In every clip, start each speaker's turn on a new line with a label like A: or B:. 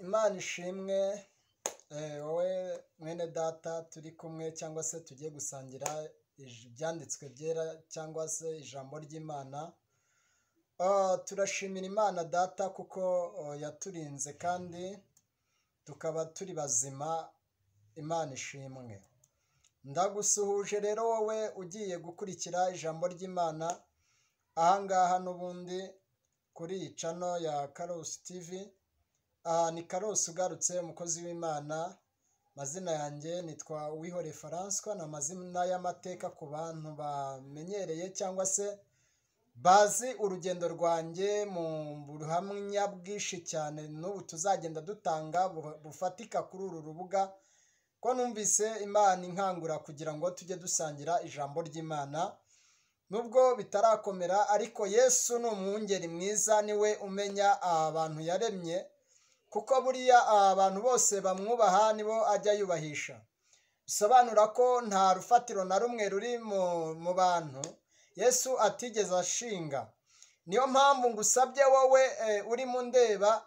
A: Imana ishimwe, wowe mwene data turi kumwe cyangwa se tugiye gusangira ibyanditswe byera cyangwa se ijambo ry'Imana. Turashimira Imana data kuko yaturinze kandi tukaba turi bazima. Imana ishimwe. Ndagusuhuje rero wowe ugiye gukurikira ijambo ry'Imana ahangaha n'ubundi kuri iyi channel ya Karosi TV. Ni Karosi ugarutse, umukozi w'Imana. Amazina yanjye nitwa Uwihoreye François, ni amazina y'amateka ku bantu bamenyereye cyangwa se bazi urugendo rwanjye mu buhamya bwinshi cyane n'ubu tuzagenda dutanga bufatika kuri uru rubuga, ko numvise Imana inkangura kugira ngo tujye dusangira ijambo ry'Imana. Nubwo bitarakomera, ariko Yesu ni umwungeri mwiza, niwe umenya abantu yaremye, kuko buriya abantu bose bamwubaha nibo ajya yubahisha. Bisobanura ko nta rufatiro na rumwe ruri mu bantu Yesu atigeze ashinga. Niyo mpamvu ngusabye wowe urimo ndeba,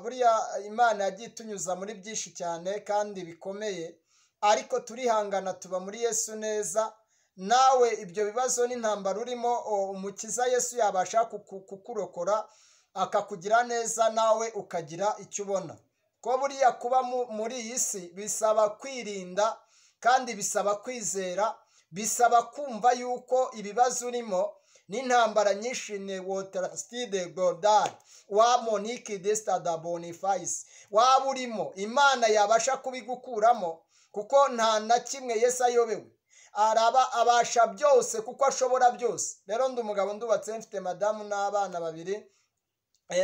A: buriya Imana yagiye itunyuza muri byinshi cyane kandi bikomeye, ariko turihangana tuba muri Yesu neza. Nawe ibyo bibazo n'intambara urimo, umukiza Yesu yabasha kukurokora akakugira neza, nawe ukagira icyo ubona. Ko buriya kuba muri iyi si bisaba kwirinda kandi bisaba kwizera, bisaba kumva yuko ibibazo urimo n'intambara nyinshi ne wotrastide godard wa Monique Destada Boniface waba urimo, Imana yabasha kubigukuramo, kuko nta na kimwe Yesu ayobewe. Araba abasha byose kuko ashobora byose. Rero ndi umugabo ndubatse, mfite madamu n'abana babiri,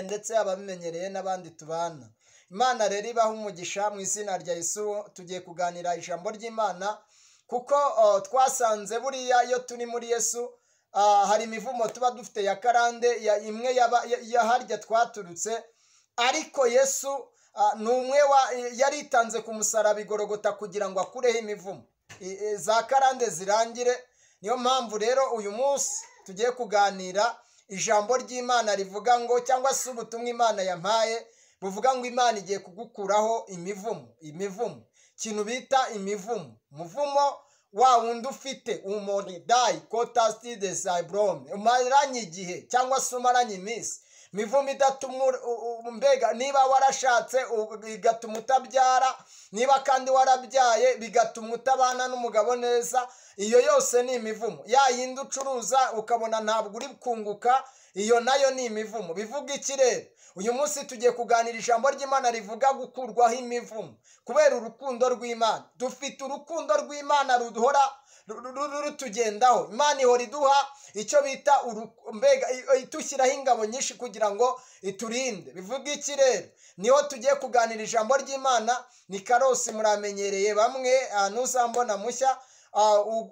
A: ndetse ababimenyereye n'abandi tubana. Imana rero ibaha umugisha mu izina rya Yesu. Tugiye kuganira ijambo ry'Imana kuko twasanze buriya iyo turi muri Yesu hari imivumo tuba dufite ya karande ya imwe ya harya twaturutse, ariko Yesu ni umwe yaritanze ku musaraba igorogota kugira ngo akureho imivumo za karande zirangire. Niyo mpamvu rero uyu munsi tugiye kuganira ijambo ry'Imana rivuga ngo, cyangwa se ubutumwa Imana yampaye buvuga ngo Imana igiye kugukuraho imivumo. Imivumo, ikintu bita imivumo, umuvumo wa wundi ufite umonidai kotastide sabrome, umaranye igihe cyangwa se umaranye iminsi. Imivumo idatuma mbega, niba warashatse igatuma utabyara, niba kandi warabyaye bigatuma utabana n'umugabo neza, iyo yose ni imivumo. Ya yindi ucuruza ukabona ntabwo uri kunguka, iyo nayo ni imivumo. Bivuga iki rero? Uyu munsi tugiye kuganira ijambo ry'Imana rivuga gukurwaho imivumo kubera urukundo rw'Imana. Dufite urukundo rw'Imana ruduhora rutugendaho. Imana ihora iduha icyo bita mbega, itushyiraho ingabo nyinshi kugira ngo iturinde. Bivuga iki rero? Niho tugiye kuganira ijambo ry'Imana. Ni Karosi muramenyereye bamwe, ntuzambona mushya.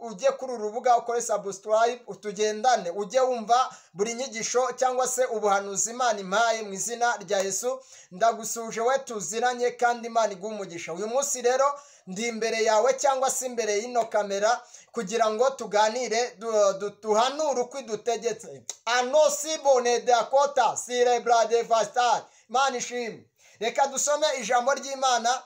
A: Ujye kuri uru rubuga ukore subscribe, utugendane, ujye wumva buri nyigisho cyangwa se ubuhanuzi Imana impaye mu izina rya Yesu. Ndagusuje we tuziranye kandi Imana iguhe umugisha. Uyu munsi rero ndi imbere yawe cyangwa se imbere y'ino kamera kugira ngo tuganire, duhanure uko idutegetse. Anosibone dakota sirebra de vastar. Imana ishimwe. Reka dusome ijambo ry'Imana,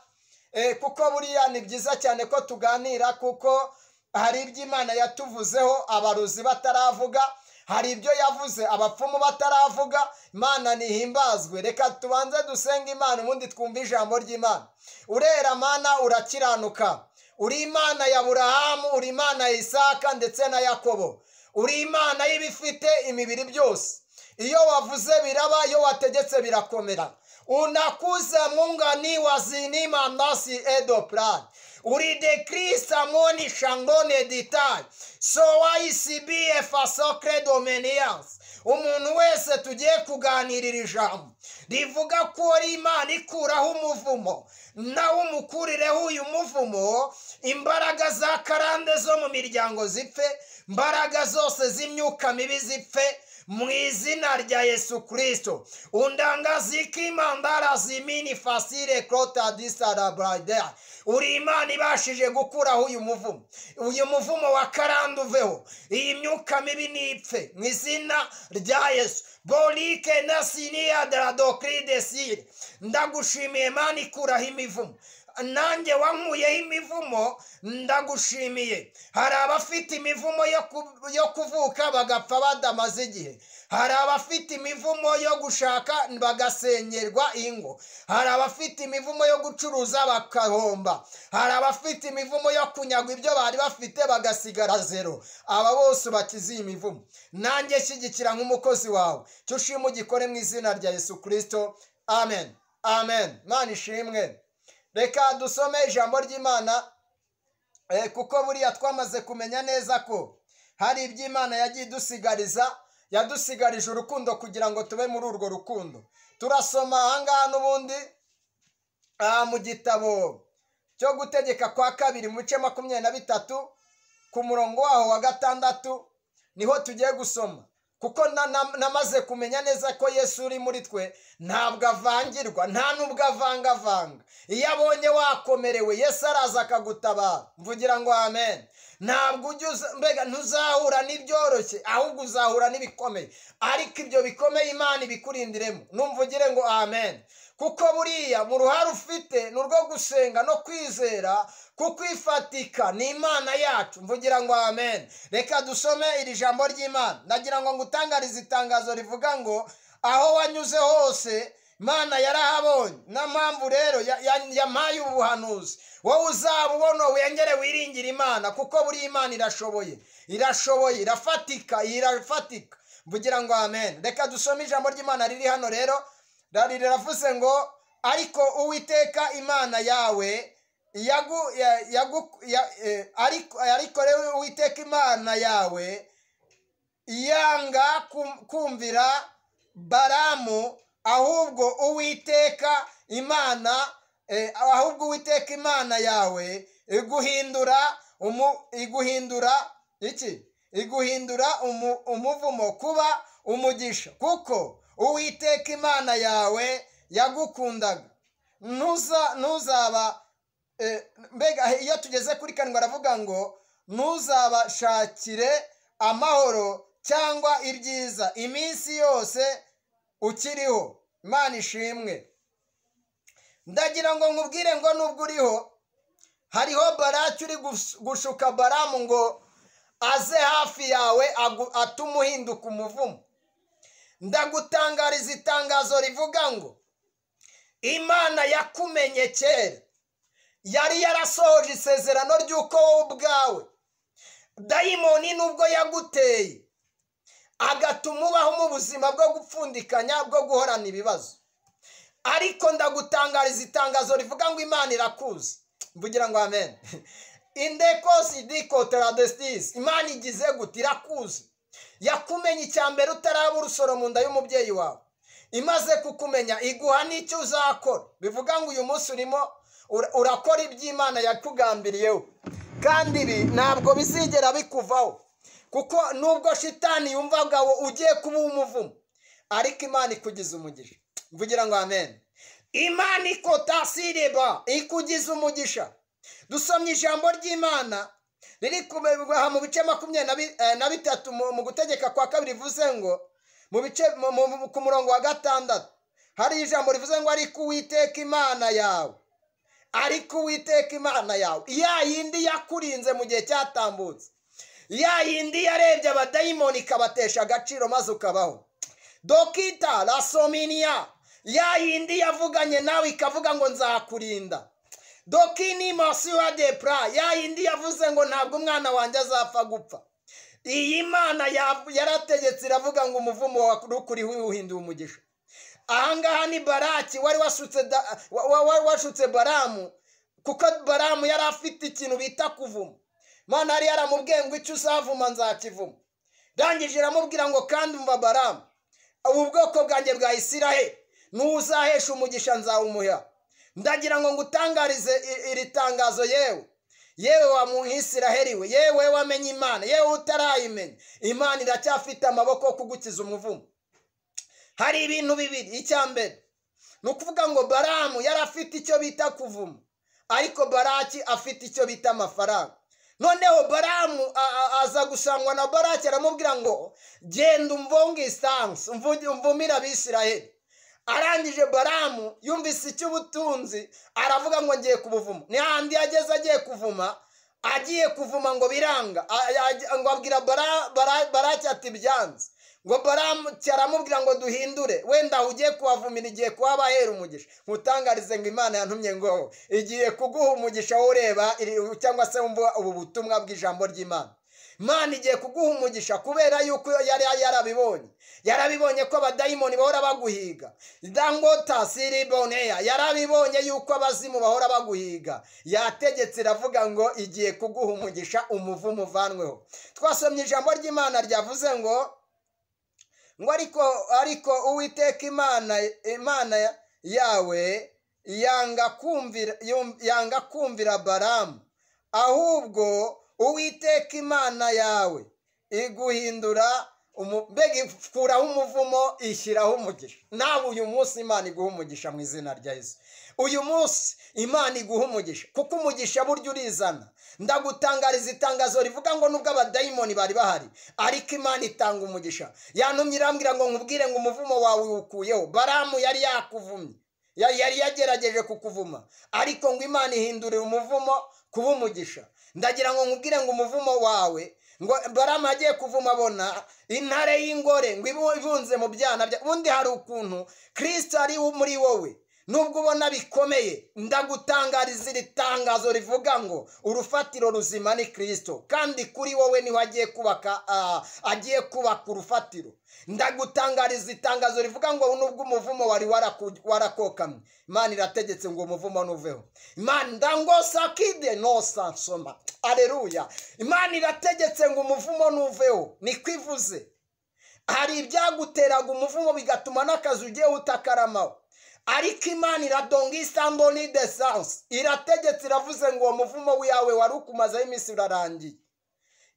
A: kuko buriya ni byiza cyane ko tuganira, kuko hari ibyo Imana yatuvuzeho abarozi bataravuga, hari ibyo yavuze abapfumu bataravuga. Imana nihimbazwe. Reka tubanze dusenge Imana ubundi twumve ijambo ry'Imana. Urera Mana, urakiranuka, uri Imana ya Aburahamu, uri Imana ya Isaka ndetse na Yakobo, uri Imana y'ibifite imibiri byose. Iyo wavuze biraba, iyo wategetse birakomera. Unakuza mungani wazinima nasi edoplan uri de Krista moni shangone ditai so ICB fasokre domenians. Umuntu wese tugiye kuganirira ijambo rivuga ko ari Imana ikuraho umuvumo, nawe umukurireho uyu muvumo. Imbaraga za karande zo mu miryango zipfe, imbaraga zose z'imyuka mibi zipfe, Mu izina rya Yesu Kristo. Undangazikimandara zimini fasire krota disarabrada. Uri Imana ibashije gukuraho uyu muvumo. Uyu muvumo wa karande uveho. Iyi myuka mibi nipfe mu izina rya Yesu. Bolike nasinia dradokride sire. Ndagushimiye Mana ikuraho imivumo. Nanjye wankuyeho imivumo ndagushimiye. Hari abafite imivumo yo kuvuka bagapfa badamaze igihe. Hari abafite imivumo yo gushaka bagasenyerwa ingo. Hari abafite imivumo yo gucuruza bakahomba. Hari abafite imivumo yo kunyagwa ibyo bari bafite bagasigara zero. Aba bose bakize iyi mivumo. Nanjye shyigikira nk'umukozi wawe. Cyo ushima ugikore mu izina rya Yesu Kristo. Amen. Amen. Mana ishimwe. Reka dusome ijambo ry'Imana, kuko buriya twamaze kumenya neza ko hari iby'Imana yagiye idusigariza, yadusigarije urukundo kugira ngo tube muri urwo rukundo. Turasoma ahangaha n'ubundi mu gitabo cyo gutegeka kwa kabiri mu bice 23 ku murongo waho wa 6 niho tugiye gusoma. Kuko namaze kumenya neza ko Yesu uri muri twe ntabwo avangirwa, nta nubwo avangavanga. Iyo abonye wakomerewe Yesu araza akagutabara. Mvugira ngo amen. Ntabwo ujya mbega ntuzahura n'ibyoroshye, ahubwo uzahura n'ibikomeye. Ariko ibyo bikomeye Imana ibikurindiremo. Numvugire ngo amen. Kuko buriya mu ruhare ufite ni urwo gusenga no kwizera, kuko ifatika ni Imana yacu. Mvugira ngo amen. Reka dusome iri jambo ry'Imana. Ndagira ngo ngutangarize itangazo rivuga ngo aho wanyuze hose Imana yarahabonye. Na mpamvu rero yampaye ubuhanuzi. Wowe uzabubona wengere wiringira Imana, kuko buri Imana irashoboye. Irashoboye, irafatika, irafatika. Mvugira ngo amen. Reka dusome ijambo ry'Imana riri hano rero. Riravuze ngo ariko Uwiteka Imana yawe ariko rero Uwiteka Imana yawe yanga kumvira Balamu, ahubwo Uwiteka Imana ahubwo Uwiteka Imana yawe iguhindura iki iguhindura umuvumo kuba umugisha, kuko Uwiteka Imana yawe yagukundaga. Ntuzaba mbega iyo tugeze kuri karindwi aravuga ngo ntuzabashakire amahoro cyangwa ibyiza iminsi yose ukiriho. Imana ishimwe. Ndagira ngo nkubwire ngo nubwo uriho hariho Baraki uri gushuka Balamu ngo aze hafi yawe atume uhinduka umuvumo. Ndagutangariza itangazo rivuga ngo Imana yakumenye kera, yari yarasohoje isezerano ry'uko wowe ubwawe dayimoni nubwo yaguteye agatuma ubaho mu buzima bwo gupfundikanya, bwo guhorana ibibazo, ariko ndagutangariza itangazo rivuga ngo Imana irakuzi. Mvugira ngo amen. Indekosi diko teradestis. Imana igize gute? Irakuzi. Yakumenye icya mbere utaraba urusoro mu nda y'umubyeyi wawe. Imaze kukumenya iguha n'icyo uzakora. Bivuga ngo uyu munsi urimo urakora iby'Imana yakugambiriyeho, kandi ibi ntabwo bizigera bikuvaho, kuko nubwo shitani yumvaga ugiye kuba umuvumo, ariko Imana ikugize umugisha. Mvugira ngo amen. Imana ikotasireba ikugize umugisha. Dusomye ijambo ry'Imana riri kubaha mu bice 23 mu gutegeka kwa kabiri rivuze ngo mu bice ku murongo wa 6 hari ijambo rivuze ngo ariko Uwiteka Imana yawe, ariko Uwiteka Imana yawe, ya yindi yakurinze mu gihe cyatambutse, ya yindi yarebye abadayimoni ikabatesha agaciro maze ukabaho, dokita rasominia, ya yindi yavuganye nawe ikavuga ngo nzakurinda, dokini masuwa de pra, ya yindi yavuze ngo ntabwo umwana wanjye azapfa gupfa. Iyi Mana yarategetse iravuga ngo umuvumo wakuriho uhinduye umugisha. Ahangaha ni Baraki wari washutse Balamu, kuko Balamu yari afite ikintu bita kuvuma. Imana yari yaramubwiye ngo icyo uzavuma nzakivuma. Ndangije iramubwira ngo kandi umva Balamu, ubu bwoko bwanjye bwa Isiraheli n'uzahesha umugisha nzawumuha. Ndagira ngo ngutangarize iri tangazo yewe. Yewe wa Mwisiraheli we, yewe wamenye Imana, yewe utarayimenya, Imana iracyafite amaboko yo kugukiza umuvumo. Hari ibintu bibiri. Icya mbere ni ukuvuga ngo Baramu yari afite icyo bita kuvuma, ariko Baraki afite icyo bita amafaranga. Noneho Baramu aza gusangwa na Baraki, aramubwira ngo genda umvonge isansi, umvumire Abisiraheli. Arangije Baramu yumvise icy'ubutunzi, aravuga ngo ngiye kubuvuma. Ni handi yageze agiye kuvuma, agiye kuvuma ngo biranga, ngo abwira Baraki ati byanze. Ngo Baramu aramubwira ngo duhindure, wenda ugiye kuhavumira igiye kuhabahera umugisha. Nkutangarize ngo Imana yantumye ngo igiye kuguha umugisha wowe ureba cyangwa se wumva ubu butumwa bw'ijambo ry'Imana. Imana igiye kuguha umugisha kubera yuko yari yarabibonye. Yarabibonye ko abadayimoni bahora baguhiga. Dangota siriboneya, yarabibonye yuko abazimu bahora baguhiga. Yategetse iravuga ngo igiye kuguha umugisha, umuvumo uvanweho. Twasomye ijambo ry'Imana ryavuze ngo ariko Uwiteka Imana yawe yanga kumvira Baramu, ahubwo Uwiteka Imana yawe iguhindura, mbega ikuraho umuvumo ishyiraho umugisha. Nawe uyu munsi Imana iguha umugisha mu izina rya Yesu. Uyu munsi Imana iguha umugisha, kuko umugisha burya urizana. Ndagutangariza itangazo rivuga ngo nubwo abadayimoni bari bahari, ariko Imana itanga umugisha. Yantumye irambwira ngo nkubwire ngo umuvumo wawe uwukuyeho. Baramu yari yakuvumye, yari yagerageje kukuvuma, ariko ngo Imana ihindurira umuvumo kuba umugisha. Ndagira ngo nkubwire ngo umuvumo wawe, ngo Baramu agiye kuvuma abona intare y'ingore ngo ibunze mu byana bya. Ubundi hari ukuntu Kristo ari muri wowe, nubwo ubona bikomeye, ndagutangariza iri tangazo rivuga ngo urufatiro ruzima ni Kristo, kandi kuri wowe niho agiye kubaka, agiye kubaka urufatiro. Ndagutangariza itangazo rivuga ngo nubwo umuvumo wari warakokamye, Imana irategetse ngo umuvumo nuveho. Imana ndangosakide no sansoma. Aleluya. Imana irategetse ngo umuvumo nuveho, niko ivuze. Hari ibyaguteraga umuvumo bigatuma n'akazi ugiye utakaramaho, ariko Imana iradonga isandoni de sans, irategetse iravuze ngo uwo muvumo wawe wari ukumazeho iminsi urarangiye.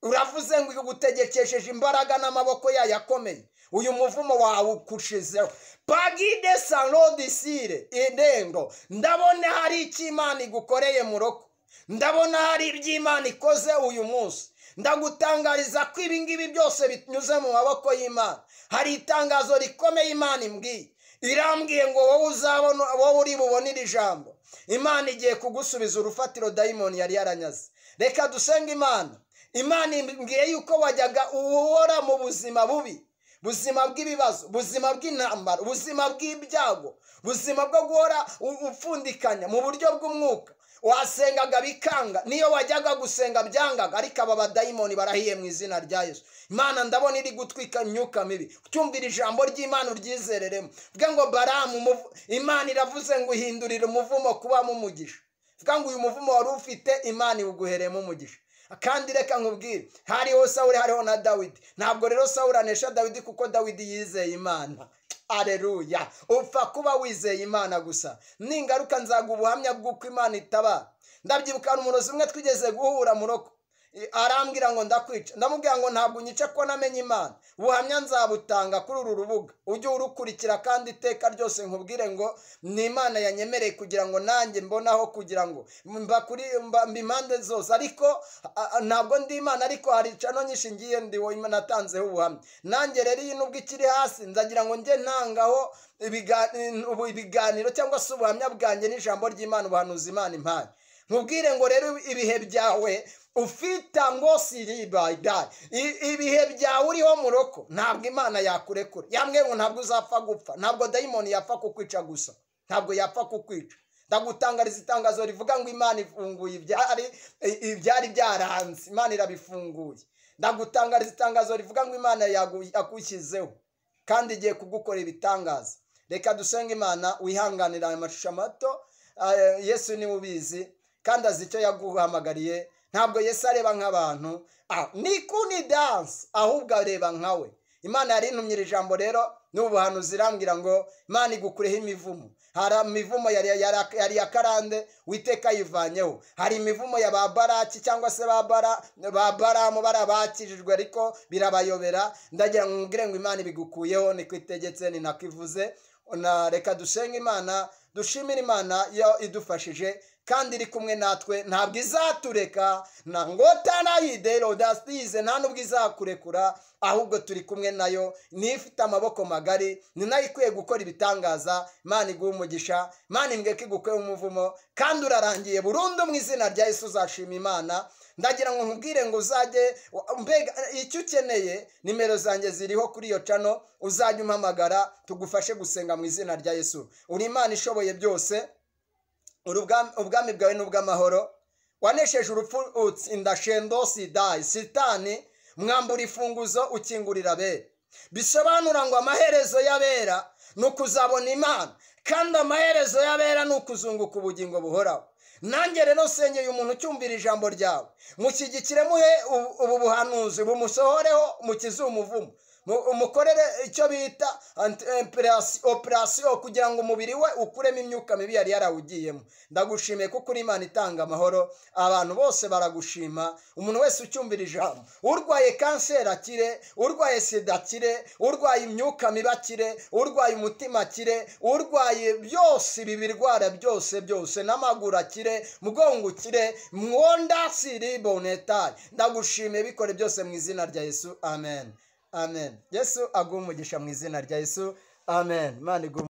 A: Uravuze ngo igutegekesheje imbaraga n'amaboko yayo akomeye, uyu muvumo wawe ukushizeho. Pagide sanrodisire indengo. Ndabona hari icyo Imana igukoreye muroko, ndabona hari ibyo Imana ikoze uyu munsi. Ndagutangariza ko ibi ngibi byose binyuze mu maboko y'Imana. Hari itangazo rikomeye Imana imbwiye, irambwiye ngo wowe uzabona, wowe uri bubone iri jambo, Imana igiye kugusubiza urufatiro dayimoni yari yaranyaze. Reka dusenge Imana. Imana imbwiye yuko wajyaga uhora mu buzima bubi, buzima bw'ibibazo, buzima bw'intambara, buzima bw'ibyago, buzima bwo guhora upfundikanya mu buryo bw'umwuka. Wasengaga bikanga, niyo wajyaga gusenga byangaga, ariko aba badayimoni barahiye mu izina rya Yesu. Imana ndabona iri gutwika imyuka mibi. Cyumvira ijambo ry'Imana uryizereremo. Vuga ngo Baramu, Imana iravuze ngo ihindurire umuvumo kubamo umugisha. Vuga ngo uyu muvumo wari ufite Imana iwuguheremo umugisha. Kandi reka nkubwire, hariho Sawuli hariho na Dawidi. Ntabwo rero Sawuli anesha Dawidi kuko Dawidi yizeye Imana. Aleluya. Upfa kuba wizeye Imana gusa. Ningaruka nzaguha ubuhamya bw'uko Imana itabara. Ndabyibuka umurozi umwe twigeze guhura muroko, arambwira ngo ndakwica. Ndamubwira ngo ntabwo unyica ko namenye Imana. Ubuhamya nzabutanga kuri uru rubuga, ujye urukurikira kandi iteka ryose nkubwire ngo ni Imana yanyemereye kugira ngo nanjye mbonaho, kugira ngo mba kuri mba impande zose, ariko ntabwo ndi Imana, ariko hari cano nyinshi ngiye ndi natanzeho ubuhamya. Nanjye rero iyi nubwo ikiri hasi, nzagira ngo njye ntangaho ibiganiro cyangwa se ubuhamya bwanjye n'ijambo ry'Imana, ubuhanuzi Imana impaye. Nkubwire ngo rero ibihe byawe ufita ngo siribayida, ibihe byawe uriho muroko, ntabwo Imana yakurekura. Yambwiye ngo ntabwo uzapfa gupfa, ntabwo dayimoni yapfa kukwica gusa, ntabwo yapfa kukwica. Ndagutangariza itangazo rivuga ngo Imana ifunguye ibyari byaranze, Imana irabifunguye. Ndagutangariza itangazo rivuga ngo Imana yagushyizeho kandi igiye kugukora ibitangaza. Reka dusenge Imana, wihanganira aya mashusho mato. Yesu niwe ubizi kandi azi icyo yaguhamagariye. Ntabwo Yesu areba nk'abantu, ni kuni dance, ahubwo areba nkawe. Imana yari intumye iri jambo rero N'ubuhanuzi irambwira ngo Imana igukureho imivumo. Hari imivumo yari ya karande, Uwiteka ayivanyeho. Hari imivumo ya ba Baraki cyangwa se ba Baramu, barabakijijwe ariko birabayobera. Ndagira ngo nkubwire ngo Imana ibigukuyeho, niko itegetse, ni nako ivuze. Reka dusenge Imana, dushimire Imana yo idufashije kandi iri kumwe natwe, ntabwo izatureka na ngotanayide nta nubwo izakurekura, ahubwo turi kumwe nayo, niyo ifite amaboko magari, ni nayo ikwiye gukora ibitangaza. Imana iguhe umugisha, Imana imbweke igukuye umuvumo, kandi urarangiye burundu mu izina rya Yesu, uzashima Imana. Ndagira ngo nkubwire ngo uzajye mbega icyo ukeneye, nimero zanjye ziriho kuri iyo cano, uzajye umpamagara tugufashe gusenga mu izina rya Yesu. Uri Imana ishoboye byose, ubwami bwawe ni ubw'amahoro, wanesheje urupfu utsinda shendo sidayi sitani, mwambura ifunguzo ukingurira abera. Bisobanura ngo amaherezo y'abera ni ukuzabona Imana, kandi amaherezo y'abera ni ukuzunguka ubugingo buhoraho. Nanjye rero nsengeye umuntu ucyumvira ijambo ryawe, mushyigikire, muhe ubu buhanuzi, bumusohoreho, mukize umuvumo, umukorere icyo bita operasiyo kugira ngo umubiri we ukuremo imyuka mibi yari yarawugiyemo. Ndagushimiye kuko uri Imana itanga amahoro, abantu bose baragushima. Umuntu wese ucyumvira ijambo, urwaye kanseri akire, urwaye sida akire, urwaye imyuka mibi akire, urwaye umutima akire, urwaye byose ibi birwara byose byose, n'amaguru akire, mugongo ukire, mwonda siri bonetari. Ndagushimiye, bikore byose mu izina rya Yesu, amen. Amen. Yesu aguhe umugisha mu izina rya Yesu. Amen. Imana iguhe.